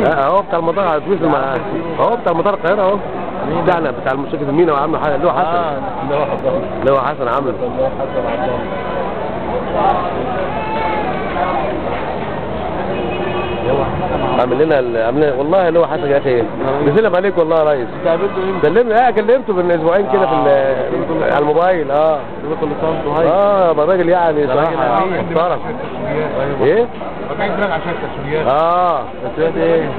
اهو بتاع المطار على اتوبيس، اهو بتاع مطار القاهرة اهو بتاعنا، بتاع شركة المينا، وعامله حاجة اللي هو حسن، اللي هو حسن عامله، اللي هو حسن عبد الله عامل لنا، عامل والله اللي هو حسن يا اخي بيسلم عليك والله يا ريس. انت قابلته امتى؟ كلمني، كلمته من اسبوعين كده في على الموبايل. كل سنة وانت طيب. ما الراجل يعني صراحة محترم. ايه؟ عشان التسويات. تسويات ايه؟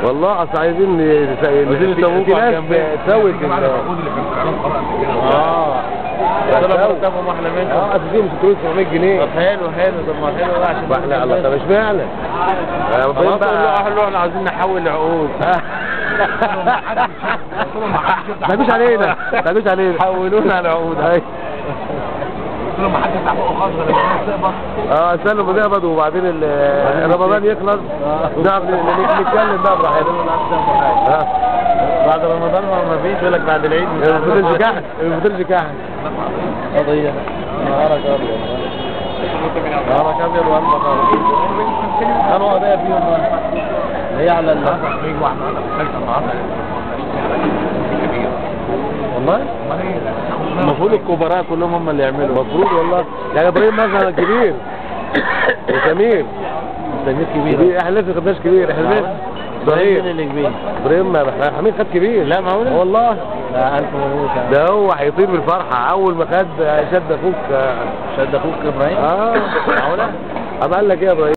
والله اصل عايزين يسووك في ناس تسوت مرتبهم احلى منكم. اصل فيهم 600 700 جنيه. طب حلو حلو، طب ما حلو بقى عشان احنا الله. طب اشمعنى؟ خلاص قول له احنا عايزين نحول عقود. ما تجوش علينا، ما تجوش علينا، حولونا العقود. ايوه قلت لهم ما حدش يفتح بقه خالص غير لما تقبض. استنوا ما تقبض وبعدين رمضان يخلص نعرف نتكلم بقى براحتنا. بعد رمضان ما فيش، يقول لك بعد العيد. ما بفضلش كحك، ما بفضلش كحك. قضية نهارك ابيض، نهارك ابيض وقلبك ابيض. انا قضية فيهم هي على ال والله المفروض الكبراء كلهم هم اللي يعملوا، المفروض والله. يعني ابراهيم مثلا كبير، وسمير، سمير كبير، احنا لسه ما خدناش كبير، احنا لسه صغير. مين اللي كبير؟ ابراهيم حميد خد كبير. لا معقولة؟ والله لا ألف مبروك. ده هو هيطير بالفرحة أول ما خد شد أخوك. شد أخوك إبراهيم؟ معقولة؟ أما قال لك إيه يا إبراهيم؟